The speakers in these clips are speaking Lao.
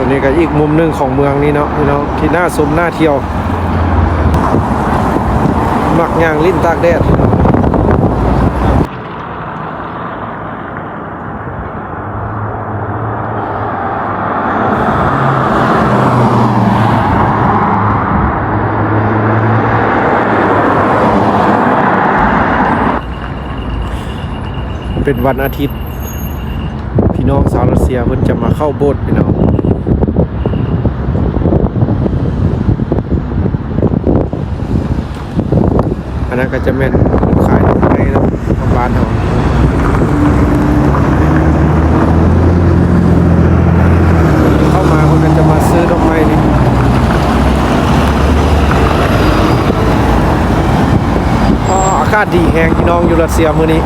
ອັນນີ້ກໍອີກມຸມໜຶ່ງຂອງເມືອງນີ້ເນາະ ພີ່ນ້ອງ ທີ່ໜ້າຊົມໜ້າທ່ຽວ ມັກຍ່າງຫຼິ້ນຕາກແດດ. ເປັນວັນອາທິດ ພີ່ນ້ອງຊາວຣັດເຊຍເພິ່ນຈະມາເຂົ້າໂບດ ພີ່ນ້ອງ. ອັນນັ້ນກໍຈະແມ່ນຂາຍດອກໄມ້ເນາະ ຂອງບ້ານເຮົາ. ເຂົ້າມາເພິ່ນກໍຈະມາຊື້ດອກໄມ້ນີ້. ອໍ ອາກາດດີແຮງ ພີ່ນ້ອງ ຢູ່ຣັດເຊຍມື້ນີ້.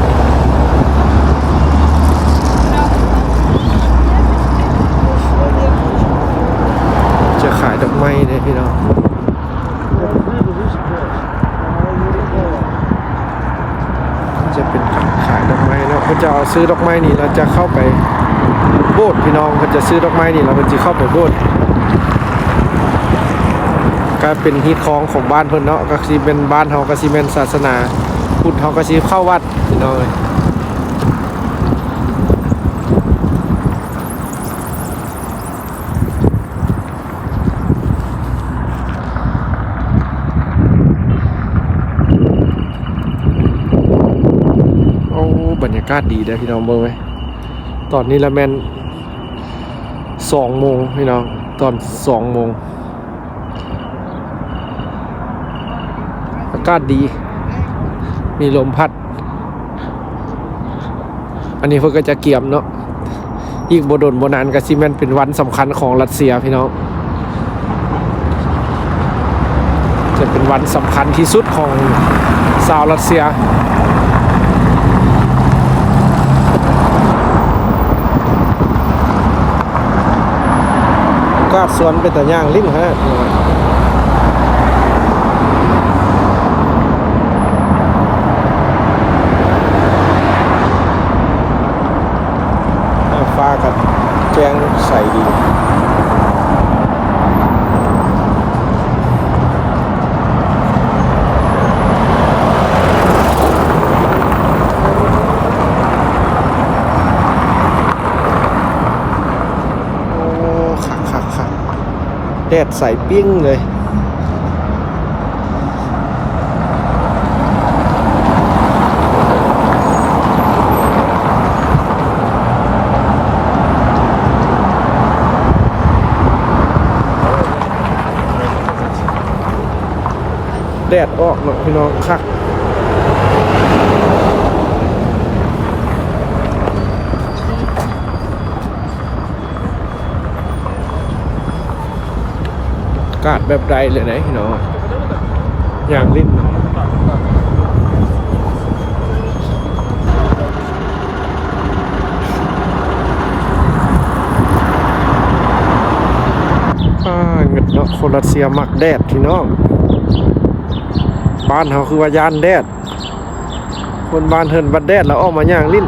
ຈະຂາຍດອກໄມ້ເດ້ ພີ່ນ້ອງ. ຈະເປັນການຂາຍດອກໄມ້ເນາະ ເພິ່ນຈະເອົາຊື້ດອກໄມ້ນີ້ ແລ້ວຈະເຂົ້າໄປໂບດ ພີ່ນ້ອງ. ເພິ່ນຈະຊື້ດອກໄມ້ນີ້ ແລ້ວເພິ່ນຊິເຂົ້າໄປໂບດ ກາຍເປັນຮີດຄອງຂອງບ້ານເພິ່ນເນາະ. ກໍຊິແມ່ນ ບ້ານເຮົາກໍຊິແມ່ນສາສະໜາພຸດ ເຮົາກໍຊິເຂົ້າວັດ ພີ່ນ້ອງເອີຍ. ໂອ້ ບັນຍາກາດດີເດີ ພີ່ນ້ອງ ເບິ່ງເວີຍ. ຕອນນີ້ລະແມ່ນສອງໂມງ ພີ່ນ້ອງ ຕອນສອງໂມງ. ອາກາດດີ ມີລົມພັດ. ອັນນີ້ເພິ່ນກໍຈະກຽມເນາະ ອີກບໍ່ດົນບໍ່ນານກໍຊິແມ່ນເປັນວັນສຳຄັນຂອງຣັດເຊຍ ພີ່ນ້ອງ. ຈະເປັນວັນສຳຄັນທີ່ສຸດຂອງຊາວຣັດເຊຍ. ອາກາດສວນເປັນຕາຍ່າງຫຼິ້ນຂະໜາດ. ຟ້າກໍແຈ້ງໃສດີ. ໂອ້ ຄັກໆໆ ແດດໃສປີ້ງເລີຍ. ແດດອອກເນາະ ພີ່ນ້ອງ ຄັກ. ອາກາດແບບໃດເລີຍເດ້ເນາະ ຍ່າງຫຼິ້ນເນາະ. ອາ ເງິດເນາະ ຄົນຣັດເຊຍມັກແດດ ພີ່ນ້ອງ. ບ້ານເຮົາຄືວ່າຢ້ານແດດ ຄົນບ້ານເພິ່ນບັດແດດແລ້ວອອກມາຍ່າງຫຼິ້ນ.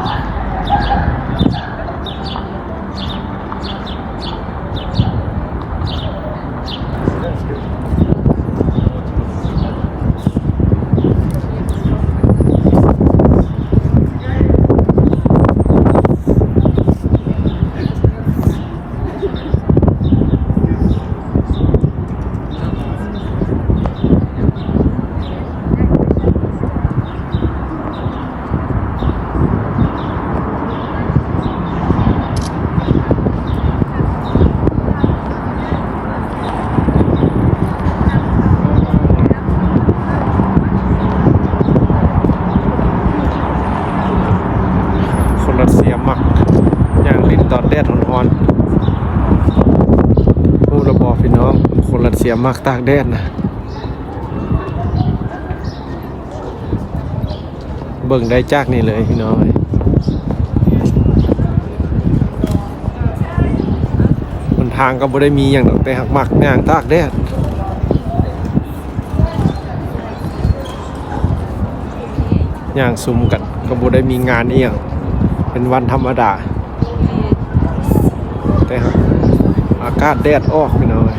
ຄົນຣັດເຊຍມັກຍ່າງຫຼິ້ນຕອນແດດຮ້ອນໆ. ຮູ້ແລ້ວບໍ່ພີ່ນ້ອງ ຄົນຣັດເຊຍມັກຕາກແດດນະ. ເບິ່ງໄດ້ຈາກນີ້ເລີຍພີ່ນ້ອງເອີຍ ຫົນທາງກໍບໍ່ໄດ້ມີຫຍັງດອກ ແຕ່ຫາກມັກຍ່າງຕາກແດດ ຍ່າງຊຸມກັນ ກໍບໍ່ໄດ້ມີງານອີ່ຫຍັງ ເປັນວັນທຳມະດາ ແຕ່ຫາກອາ ກາດແດດອອກພີ່ນ້ອງເອີຍ.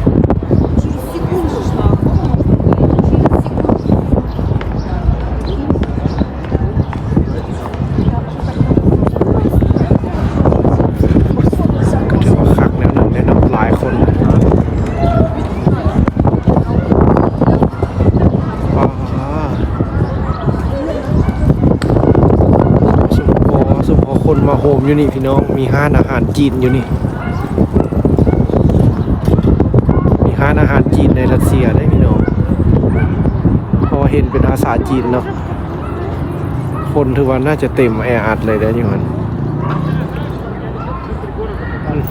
ກໍຖືວ່າຄັກແນວໜຶ່ງເດ້ເນາະ ຫຼາຍຄົນ. ປາ ຊຸມພໍ ຊຸມພໍຄົນມາໂຮມຢູ່ນີ້ພີ່ນ້ອງ, ມີຮ້ານອາຫານຈີນຢູ່ນີ້. ມີຮ້ານອາຫານຈີນໃນຣັດເຊຍເດ້ພີ່ນ້ອງ, ເພາະວ່າເຫັນເປັນພາສາຈີນເນາະ. ຄົນຖືວ່າໜ້າຈະເຕັມແອອັດເລີຍເດ້ຢູ່ຫັ້ນ. ອືມ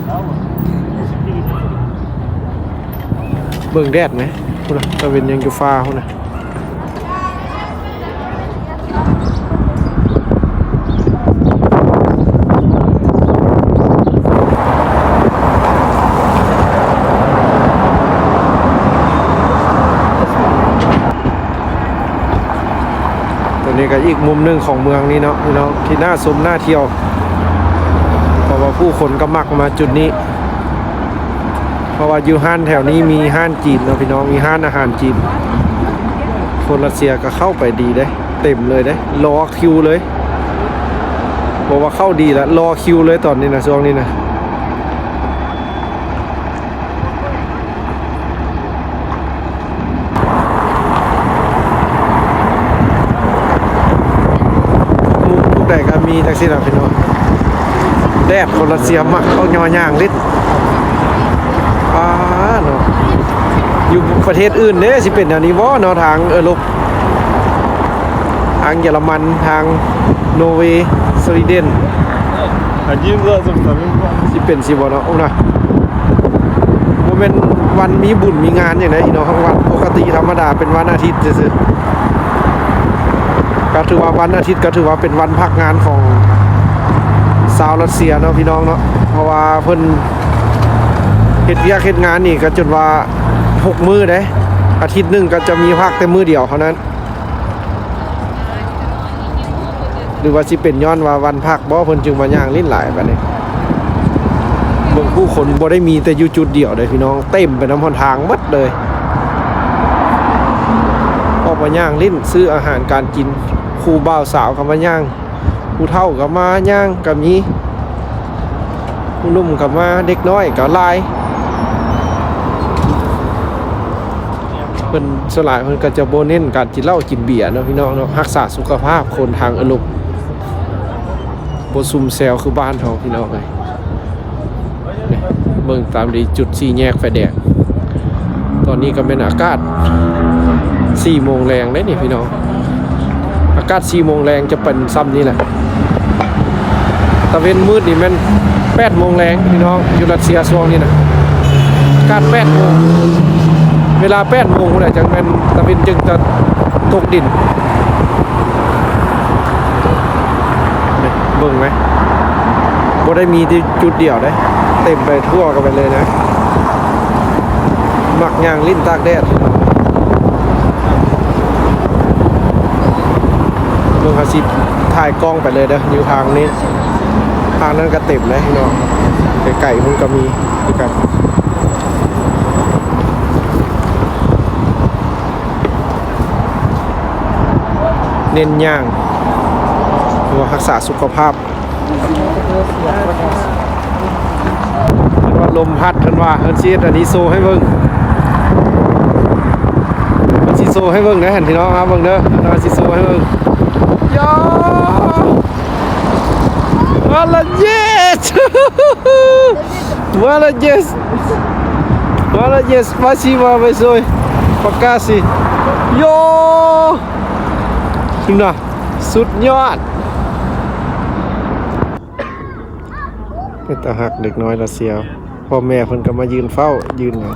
ເບິ່ງແດດແມະ ພຸ້ນນະ ຕາເວັນຍັງຢູ່ຟ້າພຸ້ນນະ. ຕົວນີ້ກໍອີກມຸມໜຶ່ງຂອງເມືອງນີ້ເນາະພີ່ນ້ອງ ທີ່ໜ້າຊົມໜ້າທ່ຽວ ເພາະວ່າຜູ້ຄົນກໍມັກມາຈຸດນີ້. ເພາະວ່າຢູ່ຮ້ານແຖວນີ້ມີຮ້ານຈີນເນາະພີ່ນ້ອງ, ມີຮ້ານອາຫານຈີນ. ຄົນຣັດເຊຍກໍເຂົ້າໄປດີເດ້, ເຕັມເລີຍເດ້, ລໍຄິວເລີຍ. ເພາະວ່າເຂົ້າດີລະ, ລໍຄິວເລີຍຕອນນີ້ນະ, ຊ່ວງນີ້ນະ. ມຸມໃດກໍມີຈັ່ງຊີ້ລະພີ່ນ້ອງ, ແດດຄົນຣັດເຊຍມັກເອົາຍໍຍ່າງຫຼິ້ນ. ປາເນາະ, ຢູ່ປະເທດອື່ນເດ້ ຊິເປັນແນວນີ້ບໍ່ເນາະ, ທາງເອີຣົບ ທາງເຢຍລະມັນ, ທາງໂນເວ, ສະວີເດັນ ອາ ຍິງກໍ ຊິເປັນຊິບໍ່ເນາະ. ໂອ້ນະ ບໍ່ແມ່ນວັນມີບຸນມີງານຫຍັງໃດເນາະ, ວັນປົກກະຕິທຳມະດາ ເປັນວັນອາທິດຊື່ໆ. ກໍຖືວ່າວັນອາທິດກໍຖືວ່າເປັນວັນພັກງານຂອງຊາວຣັດເຊຍເນາະ ພີ່ນ້ອງເນາະ, ເພາະວ່າເພິ່ນເຮັດວຽກເຮັດງານນີ້ກໍຈົນວ່າຫົກມື້ເດ້, ອາທິດໜຶ່ງກໍຈະມີພັກແຕ່ມື້ດຽວເທົ່ານັ້ນ. ຫຼືວ່າຊິເປັນຍ້ອນວ່າວັນພັກບໍ່ ເພິ່ນຈຶ່ງມາຍ່າງຫຼິ້ນຫຼາຍປານນີ້? ເບິ່ງຜູ້ຄົນບໍ່ໄດ້ມີແຕ່ຢູ່ຈຸດດຽວເດ້ພີ່ນ້ອງ, ເຕັມໄປນຳຫົນທາງໝົດເລີຍ. ອອກມາຍ່າງຫຼິ້ນ ຊື້ອາຫານການກິນ, ຄູ່ບ່າວສາວກໍມາຍ່າງ, ຜູ້ເຖົ້າກໍມາຍ່າງກໍມີ, ຜູ້ໜຸ່ມກໍມາ, ເດັກນ້ອຍກໍຫຼາຍ. ເພິ່ນ ສ່ວນຫຼາຍເພິ່ນກໍຈະບໍ່ເນັ້ນການກິນເຫຼົ້າກິນເບຍເນາະ ພີ່ນ້ອງເນາະ, ຮັກສາສຸຂະພາບຄົນທາງເອີຣົບ ບໍ່ຊຸມແຊວຄືບ້ານເຮົາ ພີ່ນ້ອງເອີຍ. ເບິ່ງຕາມດີ ຈຸດສີ່ແຍກໄຟແດງ, ຕອນນີ້ກໍແມ່ນອາກາດສີ່ໂມງແລງເດ້ນີ້ ພີ່ນ້ອງ. ອາກາດສີ່ໂມງແລງຈະເປັນຊ່ຳນີ້ແຫຼະ. ຕາເວັນມືດນີ້ແມ່ນແປດໂມງແລງພີ່ນ້ອງ, ຢູ່ຣັດເຊຍຊ່ວງນີ້ນະ ອາກາດແປດໂມງ, ເວລາແປດໂມງພຸ້ນແຫຼະ ຈັ່ງແມ່ນຕາເວັນຈຶ່ງຈະຕົກດິນ. ນີ້ ເບິ່ງໄໝ? ບໍ່ໄດ້ມີທີ່ຈຸດດຽວເດ້, ເຕັມໄປທົ່ວກັນໄປເລີຍນະ. ມັກຍ່າງຫຼິ້ນຕາກແດດ. ເບິ່ງ ເຮົາຊິຖ່າຍກ້ອງໄປເລີຍເດີ, ຢູ່ທາງນີ້ ທາງນັ້ນກໍເຕັມເດ້ພີ່ນ້ອງ, ໄກໆພຸ້ນກໍມີຄືກັນ. ເນັ້ນຍ່າງ ເພື່ອຮັກສາສຸຂະພາບ. ເພິ່ນວ່າລົມພັດ, ເພິ່ນວ່າເພິ່ນຊິເຮັດອັນນີ້ໂຊໃຫ້ເບິ່ງ, ເພິ່ນຊິໂຊໃຫ້ເບິ່ງເດີຫັ້ນ ພີ່ນ້ອງ. ມາເບິ່ງເດີ, ເພິ່ນວ່າຊິໂຊໃຫ້ເບິ່ງ. ຢາ! Молодец! Молодец! Молодец! Спасибо большое! Покажи! Йо! ນະ ສຸດຍອດ! ເປັນຕາຮັກເດັກນ້ອຍລາວເຊຍ, ພໍ່ແມ່ເພິ່ນກໍມາຢືນເຝົ້າ ຢືນຫຍັງ.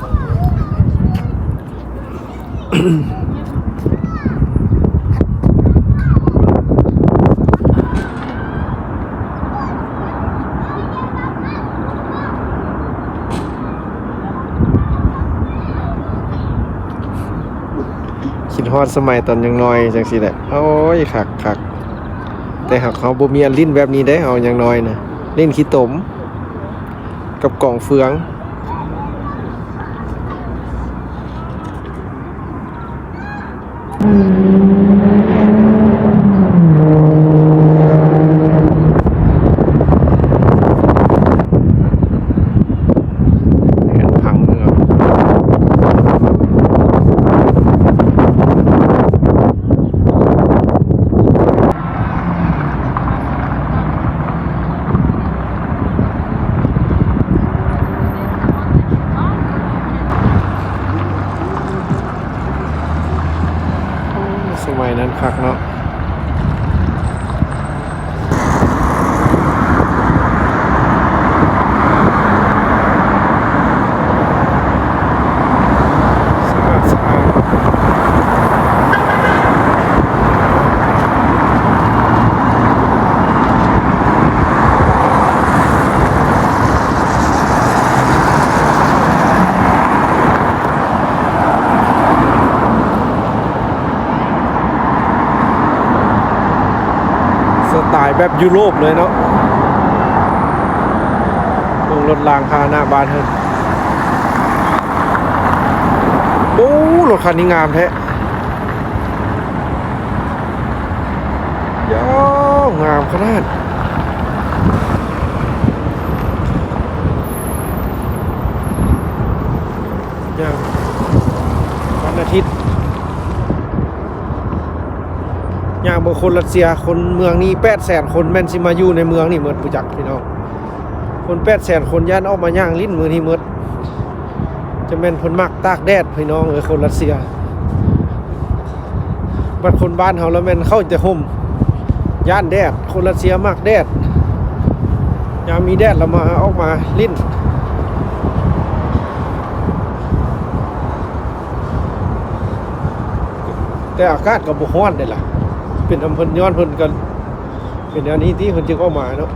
ຄິດຮອດສະໄໝຕອນຍັງນ້ອຍຈັ່ງຊີ້ແຫຼະ. ໂອ້ຍ ຄັກໆ. ແຕ່ຫາກເຮົາບໍ່ມີອັນຫຼິ້ນແບບນີ້ເດ້, ເຮົາຍັງນ້ອຍນະ, ຫຼິ້ນຂີ້ຕົມກັບກອງເຟືອງ. ຄັກເນາະ. ສະອາດສະອ້ານ. ສະໄຕແບບຢູໂຣບເລີຍເນາະ. ເບິ່ງລົດລາງພາຫະນະບ້ານເພິ່ນ. ໂອ້ ລົດຄັນນີ້ງາມແທ້. ໂອ້ ງາມຂະໜາດ. ຍ່າງວັນອາທິດ ຍ່າງເບິ່ງຄົນຣັດເຊຍ ຄົນເມືອງນີ້ແປດແສນຄົນ ແມ່ນຊິມາຢູ່ໃນເມືອງນີ້ໝົດ ຮູ້ຈັກພີ່ນ້ອງ. ຄົນແປດແສນຄົນ ຢ້ານອອກມາຍ່າງຫຼິ້ນມື້ນີ້ໝົດ. ຈະແມ່ນເພິ່ນມັກຕາກແດດພີ່ນ້ອງເອີຍ ຄົນຣັດເຊຍ. ບັດຄົນບ້ານເຮົາລະແມ່ນເຂົ້າແຕ່ຮົ່ມ ຢ້ານແດດ. ຄົນຣັດເຊຍມັກແດດ ຍາມມີແດດລະມາ ອອກມາຫຼິ້ນ. ແຕ່ອາກາດກໍບໍ່ຮ້ອນເດ້ລະ ເປັນນຳເພິ່ນ ຍ້ອນເພິ່ນກໍເປັນແນວນີ້ຕິ ເພິ່ນຈຶ່ງອອກມາເນາະ.